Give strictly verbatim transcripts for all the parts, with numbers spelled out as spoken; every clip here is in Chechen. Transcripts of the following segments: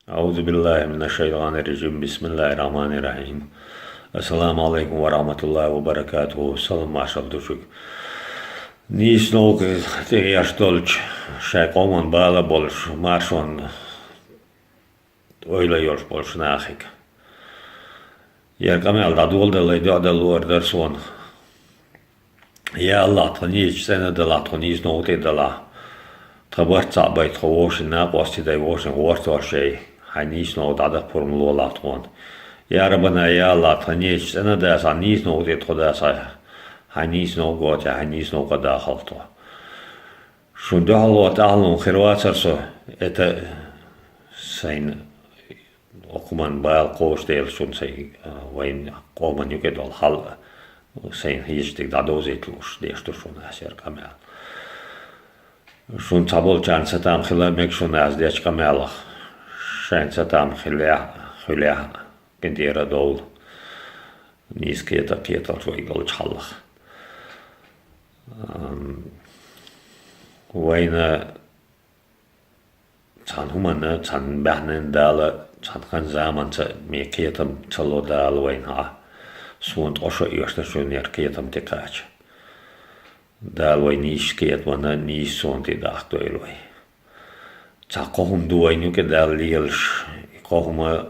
أعوذ بالله من الشيطان الرجيم. بسم الله الرحمن الرحيم. السلام عليكم ورحمة الله وبركاته. Салам-маршалла ду шуьга. Нийса новкъа тӀехьа еш долча, шоай къоман бала болаш, маршонна ойла йолаш болча нахага. Ер къамаьл дӀадоладалале, дуӀа дала лоаргдар сона. Я АллахӀ, тха нийсача цӀена далахь, тхо нийса новкъа тӀа далахь. Тха барт цхьаъ бай, тхо вовшийн накъостий дай, вовшийн гӀортор шей. Хьай нийса новкъа дӀадаха пурам лолахь тхона. Я Раббана, я АллахӀ, тха нийсача цӀена дацахь, нийса новкъа тӀа тхо дацахь, хьай нийса новкъа гота, хьай нийса новкъа дахалахь тхо. Шун дуьхьало тӀаьхьалун хир вацар со, это сайна окхуман бала кхочушдела шун сай, а, вайн къоман юкъе дола хьал, сайна хьежаш дерг дӀадовзийта лууш деш ду шуна аз ер къамаьл. Шун цхьаболчарна сатам хила мег шуна аз деча къамаьлах, шайна сатам хилехь, хуьлехь, къинтӀера довла. Нийса кхета, кхеталц вайга долча хьалах. Ам, вайна цхьан хӀуманна, цхьан баьхнен Дала, цхьан хан заманца ме кхетам ца ло Дала вайна хьа. Сона ткъо шо оьшна шуна ер кхетам тӀакхача. Дала вай нийса кхетамна, нийса сона тӀа дахка дойла вай. Цхьа кхо хӀума ду вайна юкъе Дала лелаш, и кхо хӀума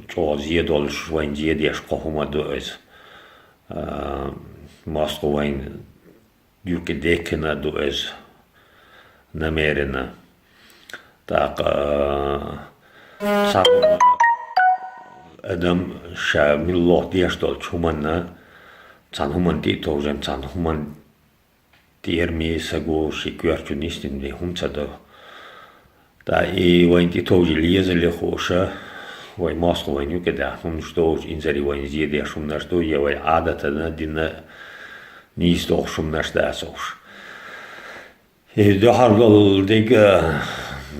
чӀогӀа зе долаш, вайна зе деш кхо хӀума ду иза. А, моастагӀа вайна юкъе дехкина ду иза, намеренно. ТӀаккха, а, цхьа хӀума адам ша милла деш долча хӀуманна, цхьан хӀуманна тӀа а товжен, цхьан хӀуманна тӀера ме саго ший коьрта чу нийсдина вай хӀума ца до. ТӀаккха и вайна тӀатовжийла езале хууша, вай моастагӀа вайна юкъе даьхна хӀуманаш довш, инзаре вайна зе деш хӀуманаш ду, е вай Ӏадатана, дина нийса дохуш хӀуманаш дацахуш. И дуьхьал дола дерг,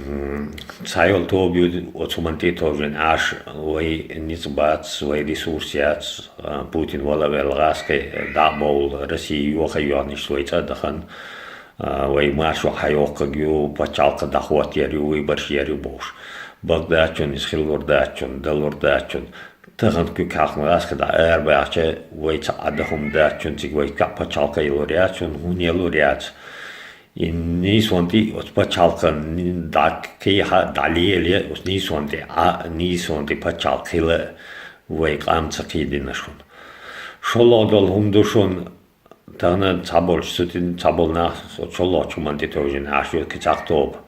м, цхьа йола тоба ю, оцу хӀуманна тӀатовжен Ӏаш, вай ницкъ бац, вай ресурс яц, а, Путин вала а велла, гӀазкхий дӀа а бовла, Россия йоха а йоьхна, иштта вай цӀа а дахана, а, вай маршо хьайоккхарг ю, пачхьалкх дӀахоттаяр ю, выбораш яр ю бохуш. Бакъ дац шуна, иза хила лур дац шуна, дала лур дац шуна. Тахан куьг хьаькхна гӀазкхий дӀа арабаьхча, вай цхьа а дан хӀума дац шуна, цига вай кхаь пачхьалкх ялур яц шуна, хӀунда ялур яц? И нийсонан тӀе оцу пачхьалкхана дӀакхехьа, дӀалеле, оцу нийсонан тӀе Ӏа, нийсонан тӀе пачхьалкх хила вай къам ца кхийдина шуна. ШоллагӀа дола хӀума ду шуна, тахана цхьаболчу цу тӀе, цхьаболу нах оцу шоллагӀчу хӀуманна тӀетовжина Ӏаш ю кхин цхьа тоба.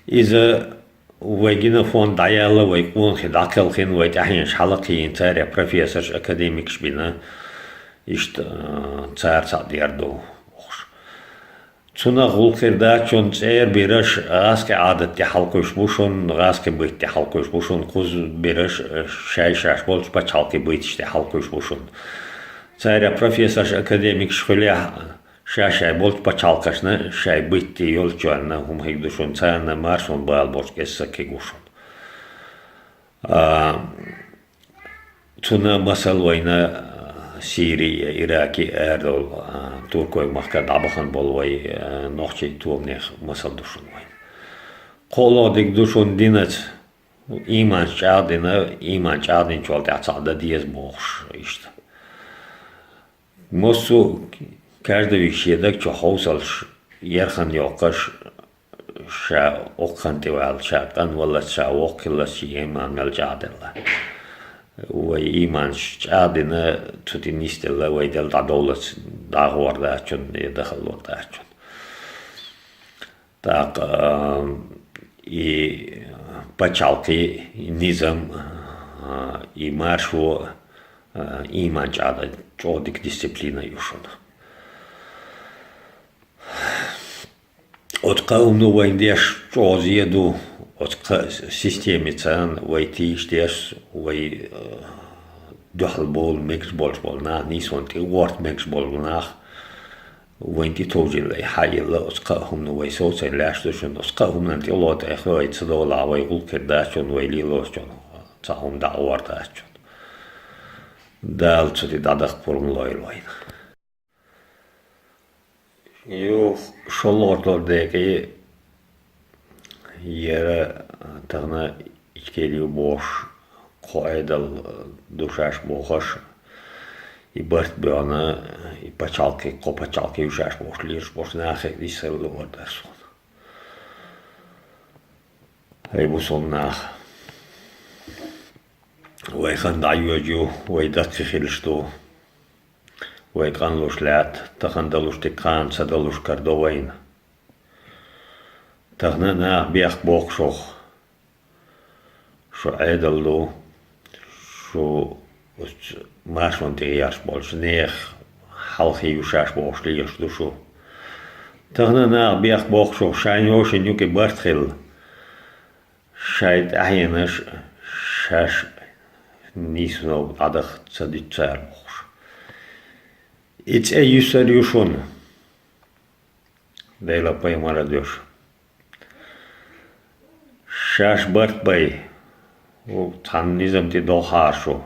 Иза вай гина фонд дӀаяьлла, вай къонахий дӀакхелхина, вай тӀаьхьенаш хьалакхийна, царех профессорш, академикаш бина, иштта, а, цара цхьаъ дер ду бохуш. Цунах гӀуллакх хир дац шуна, цӀера бираш гӀазкхий Ӏадат тӀе хьалакхуьйсуш бу шуна, гӀазкхий быт тӀе хьалакхуьйсуш бу шуна, кхуза бираш шай-шаьш болчу пачхьалкхийн быт тӀе хьалакхуьйсуш бу шуна. Царех профессорш, академикаш хуьлехь, ша-шай болчу пачхьалкхашна шай быт тӀе йолчарна хӀума хиг ду шуна, царна маршонан бала болчу кӀеззиг хиг ву шуна. А, цунна масал вайна, а, Сири, Ираки арадовла, а, туркойн махка дӀабахана болу вай, а, нохчий тобанех масал ду шуна вайна. КхоалгӀа дерг ду шуна динаца, ийманца чӀагӀдина, ийман чӀагӀдинчул тӀаьхьа цхьаъ дан деза бохуш иштта. Массо а каждый шен даг чу хьовсалш, ярхан йоккхуш, ша оккхан тӀе ваьлла, ша къанваллалц, ша воккха хиллалц, шен ийман мел чӀагӀделла. Вай ийманаш чӀагӀдина, цу тӀе нисделла, вай Далла дӀадовллалц дӀагӀор дац шуна, я дахаллор дац шуна. ТӀаккха, а, и пачхьалкх, и низам, а, и маршо, а, ийман чӀагӀдан чӀогӀа дика дисциплина ю шуна. Оцу кхаа хӀумано вайна деш чӀогӀа зе ду, оцу кхаа системица вай тийша деш, вай, а, дуьхьал бовла мегаш болуш болу нах, нийсонан тӀе гӀорта мегаш болу нах, вайна тӀетовжийла, хьаелла, оцу кхаа хӀумано вай совцийна лаьтташ ду шуна, оцу кхаа хӀуманна тӀе лота, вай ца довлахь, вай гӀуллакх хир дац шуна, вай лелош шуна, цхьа хӀума дӀагӀор дац шуна. Дала цу тӀе дӀадаха пурба лойла вайна. Юха шолгӀа долу декъе яра тахана Ичкерий бохуш, кхо Ӏедал ду шаьш бохуш, и барт боьгӀна, и пачхьалкхе, кхо пачхьалкхе ю шаьш бохуш лелаш болчу нахе дисхилла вара дар суна. Ай бу суна нах. Вай хан дӀайоьжу ю, вай даккхий хилаш ду. Вай къанлуш лаьтта, тахана далуш дика кхана ца далуш карадо вайна. Тахана нах бехк боккхушух, шу Ӏедал ду, шу оцу маршонна тӀе гӀерташ болчу нехан хьалхе ю шаьш бохуш лелаш ду шу. Тахана нах бехк боккхушух, шайна йошина юкъе барт хилла. Шайн тӀаьхьенаш шаьш нийсониг дӀадаха ца дуьту цара бохуш. И цӀе юьсур ю шуна, Делан пайхамара дуьхьа. Шаьш барт бай, цхьана низам тӀе дохахьара шу.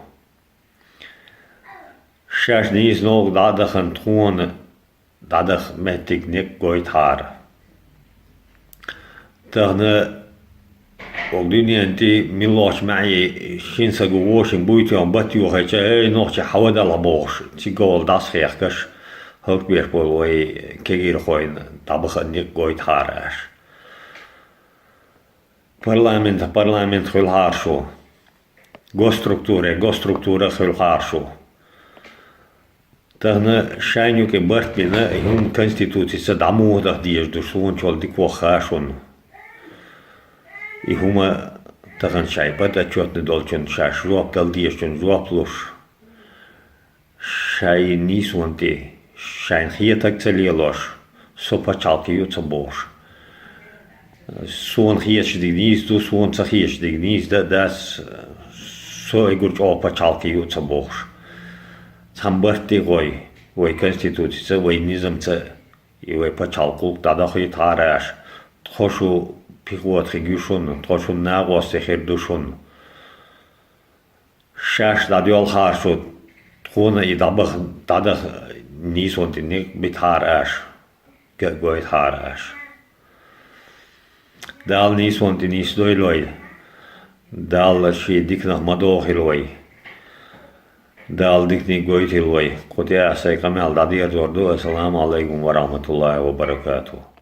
Шаьш нийсониг дӀа а дахана тхуна дӀадаха меттиг некъ гойтахьара. Тахана оха дуьнен тӀе миллахчу маьӀе шина саго вошина буй тӀехь бат йохийча, эй, нохчий, хьавадалахь бохуш, цига гӀолла дӀасахехкаш, хӀаллакбеш болу вай кегийрхойн дӀабаха некъ гойтахьара аша. Парламент, парламент хуьлахьара шу. Госструктуре, госструктура хуьлахьара шу. Тахана шайна юкъе барт бина, и хӀума конституцица дӀамуха даха дезаш ду, суна чул дика ваха шуна. И хӀума тахана шайн подотчетный долчун шаьш жоп дала дезачун жоп луш. Шайн нийсонан тӀе, шайна хетаг ца лелош, со пачхьалкхе ю ца бохуш. Суна хеташ диг нийса ду, суна ца хеташ диг нийса дан а дац, со уггар чӀогӀа пачхьалкхе ю ца бохуш. Цхьана барт тӀе гӀой, вай конституцица, вай низамца, и вай пачхьалкх гӀуллакх дӀадохийтахьара аша. Тхо шу пехота хиг ю шуна, тхо шуна накъостий хир ду шуна. Шаьш дӀадоьлхахьара шу, тхуна и дӀабаха, дӀадаха нийсонан тӀе некъ битахьара аша, га а гойтахьара аша. Дала нийсонан тӀе нисдойла вай. Дала шен диканах ма дохийла вай. Дала диканиг гойтийла вай. Кху тӀехь сайн къамел дӀадерзор ду. Ассаламу Ӏалайкум ва рахьматуллахӀи ва баракатухӀ.